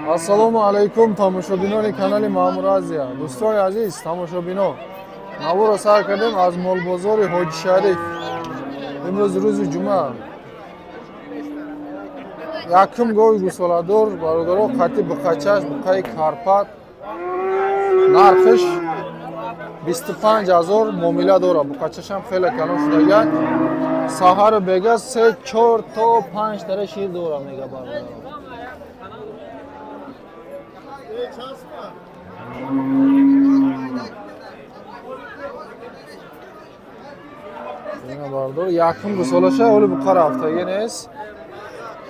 Ассалому алайкум тамошобинони канали Маъмур Азия. Дӯстони азиз, тамошобино, наворо сар кардем аз молбозори Ҳоҷи Шариф. Имрӯз рӯзи ҷумъа. Якум гови гӯсоладор бародаро қати буқачаш, буқаи Карпат. Нархиш 25 ҳазор муомила дорад. Буқачашам хеле калон шудагиак. Саҳару бега 3, 4 то 5 тара шир дорад, мега бародаро. Ина бародаро, якум гӯсолаша оли буқа рафтагӣ нест.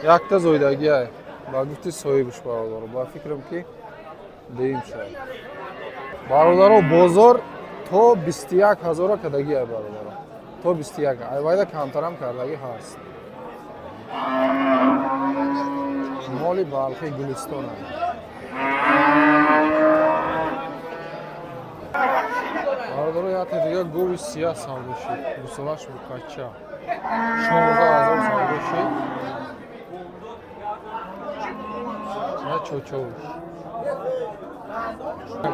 Якта зоидагиай. Ба гуфти соҳибаш бародаро, ба фикрам ки деим шояд. Бародаро, бозор то 21 ҳазора кардагиай бародаро. То 21. Айвайда камтарам кардагӣ ҳаст. Моли Балхи Гулистон. Бародаро, якта дига гови сия савдо шид. Гӯсолаш буқача. 16 ҳазор савдо шид. На чочош.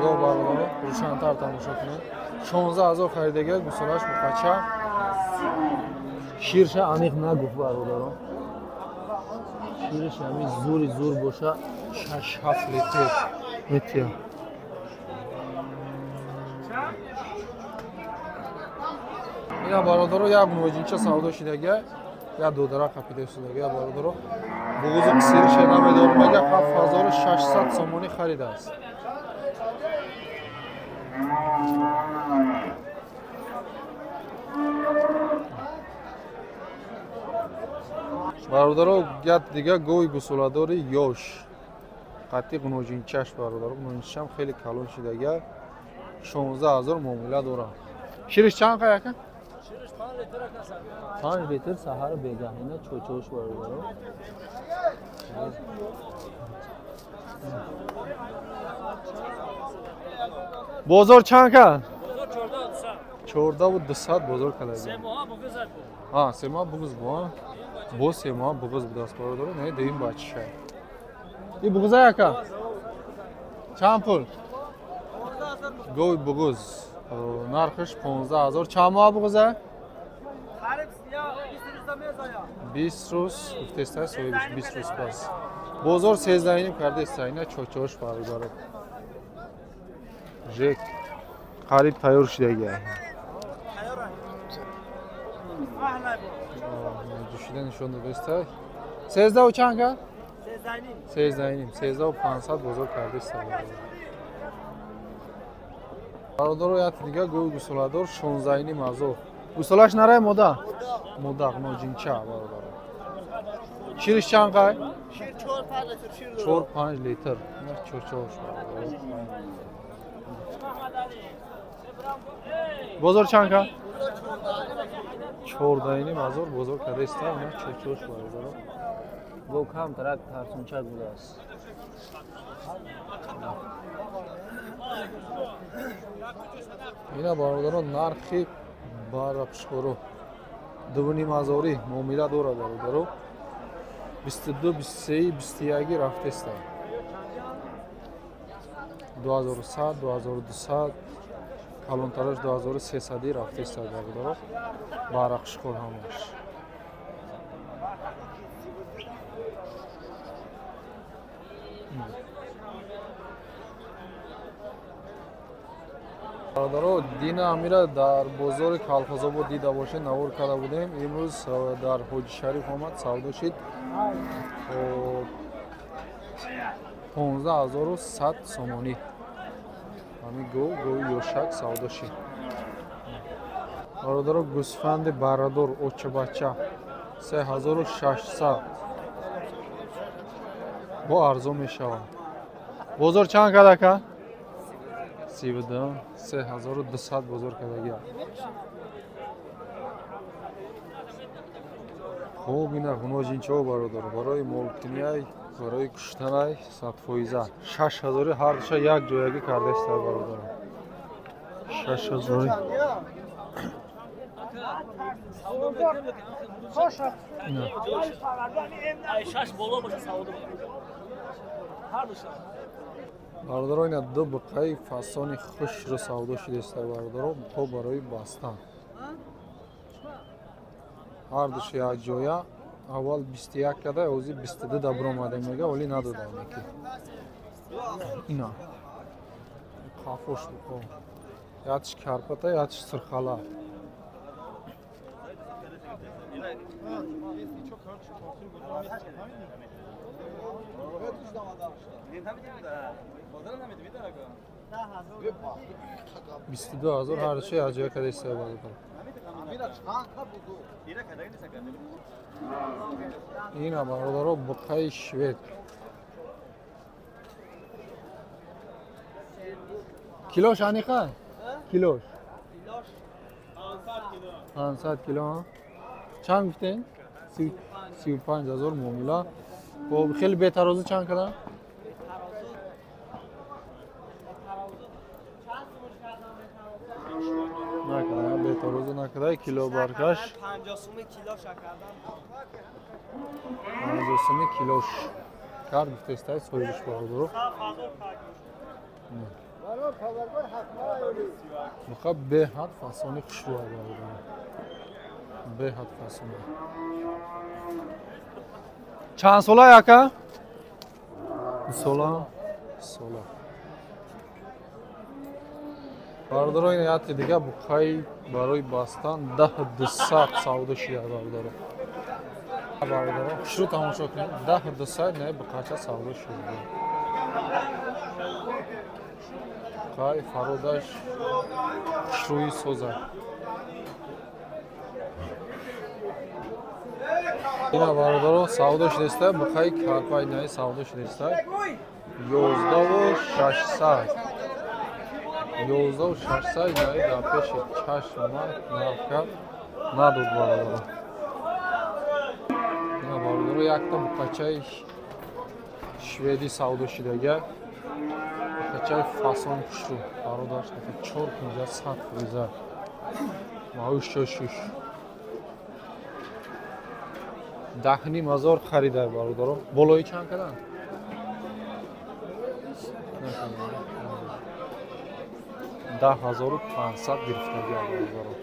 Гов бародаро, рӯшантар тамошо кунед. 16 ҳазор харидагиак, гӯсолаш буқача. Ширша аниқ нагуфт бародаро. Шириш ҳамин зури зур боша 6-7 литр метия. Ина бародаро, як муоҷинча савдо шидагиак, як додара қапида шудагиак бародаро. Буғузу қисириша намедонам, мега 7600 сомонӣ харидааст. Бародаро, як дига гови гӯсоладори ёш. Қатъи ғуноҷинчаш бародаро, ғуноҷинчашам хеле калон шидагиак. 16 ҳазор муомила дорад. Шириш чанд қай ака? 5 литр саҳару бегаҳ. Ина чочош бародаро. Бозор чанд кард? 14,200 бозор карда. Се моҳ буғуз буд. А, се моҳ буғуз буд. Бо се моҳ буғуз будааст бародаро. Не, деим бачиша. И буғуза яка? Чанд пул? Гови буғуз. Нархиш 15 ҳазор. Чанд моҳ буғуза? 20 рӯз гуфтеста соҳибиш 20 рӯз пас. Бозор 13.5 кардеста. Ина чочош бародаро. Жек қариб тайёр шудагиай. Ҷӯшида нишон додеста. 13 чанд кард? 13.5. 13,500 бозор кардеста. Бародаро, як дига гови гӯсоладор 16.5 ҳазор. Гӯсолаш нарай мода? Мода, ноҷинча бародаро. Шириш чанд қай? Шир 4-5 литр шир дорад. 4-5 литр. Ина чочош бародаро. Бозор чанд кард? 14.5 ҳазор бозор кардеста. Ина чочош бародаро. Гов камтарак тарсунчак будааст. Ина бародаро, нархи барапшқоро 2.5 ҳазорӣ муомила дорад бародаро. 22, 23, 21 рафтеста. 2100, 2200, калонтараш 2300 рафтеста бародаро. Барақшқор ҳамаш. Бародаро, дина амира дар бозори Калхозобод дида бошед, навор карда будем. Имрӯз дар Ҳоҷи Шариф омад, савдо шид. 15100 сомонӣ. Ҳамин гов, гови ёшак савдо шид. Бародаро, гӯсфанди барадор очабача 3600. Бо арзон мешавад. Бозор чанд кард ака? 32, 3200 бозор кардагиак. Хуб, ина ғуноҷинчаҳо бародаро, барои молкиниай, барои куштанай 100%. 6 ҳазори ҳардуша як ҷоягӣ кардаиста бародаро. 6 ҳазори. Ай шаш боло боша савдо. Бародаро, ина ду буқаи фасони хушро савдо шудааст бародаро, то барои бастан. Ҳардуш якҷоя аввал 21 када, ҳозир 22 да биромада мега, вале надодам яки. Ина. Қафош буқо. Ятиш карпата, ятиш сирхала. Бисту ду ҳазор ҳар чӣ якҷоя када истифода бародаро. Ина бародаро буқаи швед. Килош аниқа? Килош? 500 кило. Чанд гуфтем? 35 ҳазор муомила. Хоб, хеле бетарозу чанд када? Накарда, бетарозу накарда, кило баркаш. 50 суми килош кардан. 50 суми килош. Кар гуфтестай соҳибиш бародаро. Буқа беҳад фасони хушрӯ бародаро. Беҳад фасони. Чанд сола яка? Сола? Сола. Бародаро, ин яти дига буқаи барои бастан 10200 савдо шуда бародаро. Бародаро, хушрӯ тамошо кунед. 10200 не буқача савдо шуда. Буқаи фародаш хушрӯи созад. Ина бародаро савдо шудааст, буқаи карпай наи савдо шудааст. 11600. 11600 наи дар пеши чашм нарха надод бародаро. Ина бародаро якта буқачаи шведӣ савдо шудага. Буқачаи фасон хушрӯ бародарш 4,100 фоиза. Мауш шуш. 10,5 ҳазор харида бародаро. Болои чанд кадан? 10,500 гирифтаги бародаро.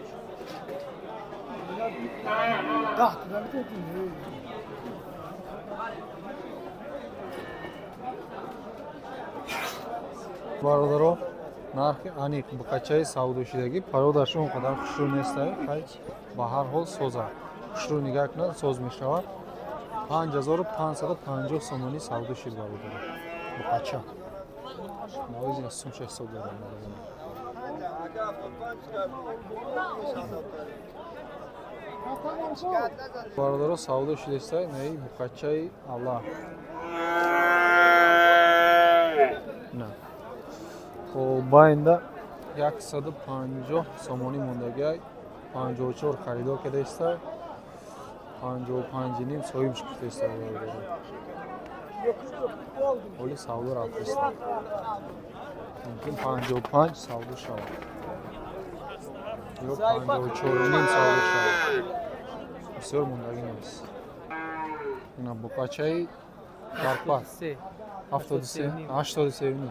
Бародаро, нархи аниқ буқачаи савдошидагӣ пародаш он қадар хушрӯ нест, хай ба ҳар ҳол соза. Хушрӯ нигаҳ кунад, соз мешавад. 5550 сомонӣ савдо шид бародаро. Буқача. Навози аз сумша ҳисоб дорам. Бародаро савдо шудааст наи буқачаи Аллаҳ. На. Хоб, байнда 150 сомонӣ мондагиай, 54 харидор кардааст. 55,5 соҳибш гуфтааст бародаро. Ҳоли савдо рафтааст. Мумкин 55 савдо шавад. Ё 54,5 савдо шавад. Бисёр мондагӣ нест. Ина буқачаи карпат 73, 83,5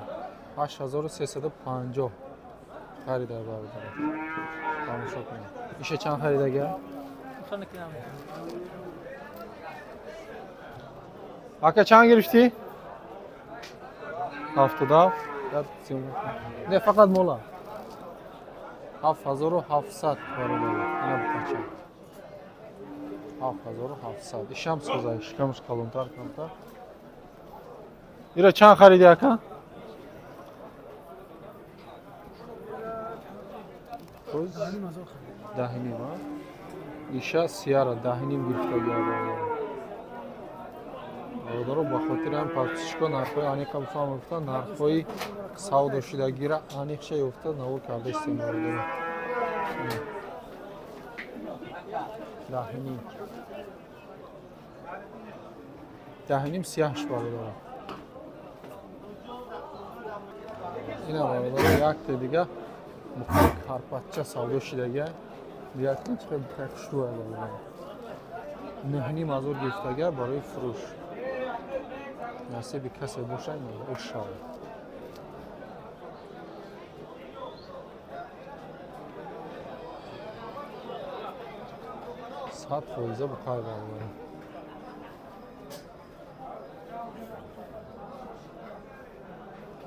8350 харида бародаро. Тамошо кунед. Иша чанд харидага? Ака чанд гирифтӣ? 77. Не, фақат мола. 7700 бародаро. Ина буқача. 7700. Ишам соза, шикамш калонтар камтар. Ира чанд хариди ака? 10,5. Иша сияра 10,5 гирифтаги бародаро. Бародаро, ба хотири ҳам подписчико нархҳои аниқа бифаҳмам гуфта, нархҳои савдошудагиро аниқша ёфта навор карда истем бародаро. 10,5. 10,5 сияҳш бародаро. Ина бародаро якте дига буқаи карпатча савдо шудага. Дигаки чӣ қадр буқаи хушрӯ бародаро. 9,5 ҳазор гирифтага барои фурӯш. Насиби касе боша, ош шавад. Сад фоиза буқай бародаро.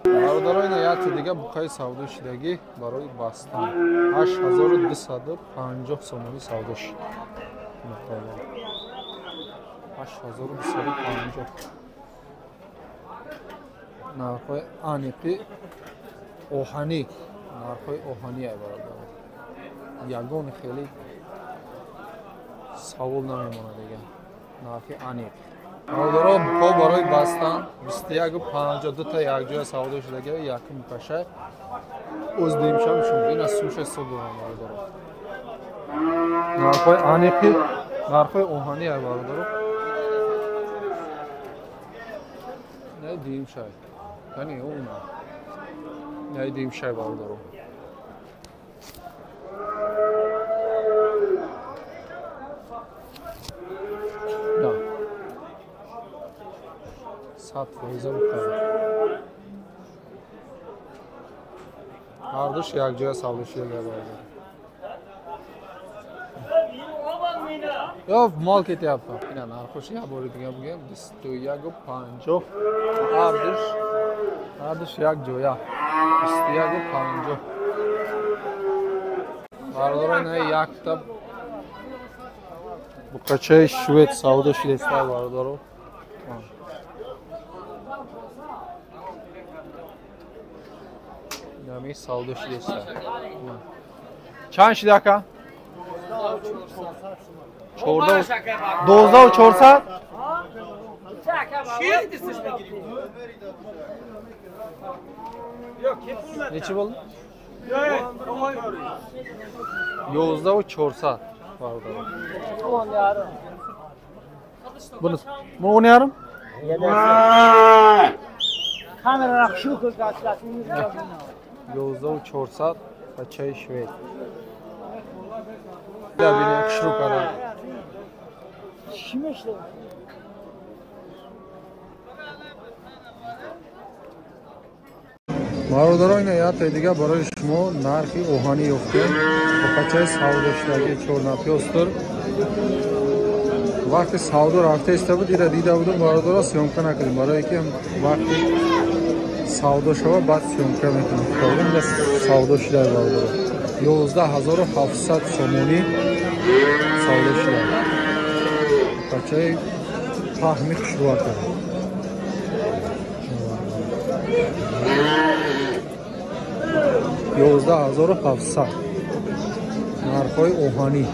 Бародаро, ина якти дига буқаи савдо шидагӣ барои бастан. 8250 сомонӣ савдо шид. 8250. Нархҳои аниқи оҳанӣ, нархҳои оҳанӣ ай бародаро. Ягон хеле савол намемонад дига. Нархи аниқ. Бародаро, буқо барои бастан 21,52 та якҷоя савдо шудагӣ, якум буқаша. Оз димшам шуд. Ина сумша ҳисоб дорам бародаро. Нархҳои аниқи, нархҳои оҳанӣ ай бародаро. Не димшай. Яъне уна. Не димшай бародаро. Да. 100% буқай. Ҳардуш якҷоя савдо шуда бародаро. Ё мол кетяпта. Ина нархош як бори дига бигем 21,50. Ҳардуш якҷоя. 21,50. Бародаро, ина якта буқачаи швед савдо шудааст бародаро. Инами савдо шудааст. Чанд шуда ака? 12400. Neçi bo'ldi? 11400 бародаро. Buni 10,5? Kamera shu ko'rsatlashingiz 11400 бачаи швед. Бинем хушрӯ кардам. Чӣ мешавад? Бародаро, ина якта дига барои шумо нархи оҳанӣ ёфтем. Бачаи савдошудагӣ чорнапёстр. Вақти савдо рафта иста буд, ира дида будум бародаро, съёмка накардем. Барое ки вақти савдо шава, баъд съёмка мекунем. Ина савдо шуда бародаро. 11700 сомонӣ савдо шуда. Бачаи паҳми хушрӯ кард. 11700 нархҳои оҳанӣ.